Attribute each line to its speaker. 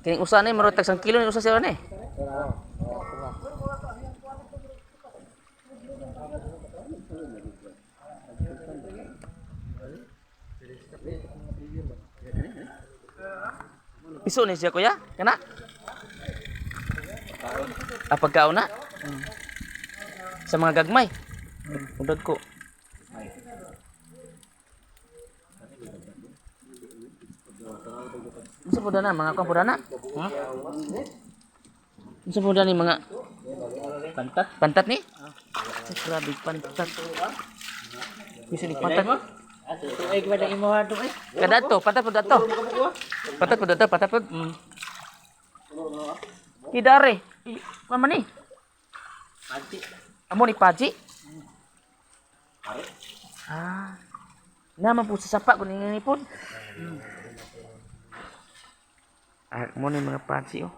Speaker 1: Kining usa ni murag tag 1 kilo ni usa siya ni. Piso ni siya, kuya? Kana? Ah, pagkaon na? Sa mga gagmay. Udad ko. Unsa po na mga kuan po na? Ha? Unsa po ni mga
Speaker 2: Pantat?
Speaker 1: Pantat ni? Ah, grabe pantat. Piso ni pantat.
Speaker 2: Tuig ba na imo ha tuig?
Speaker 1: Kadato, pantat po dato. Pantat po dato, pantat po. Kidare. Kuan man ni?
Speaker 2: Panti.
Speaker 1: Amo ni Paji? Ah. Naman po sa sapa kung ninginipon. Ah, mo ni mga Paji oh.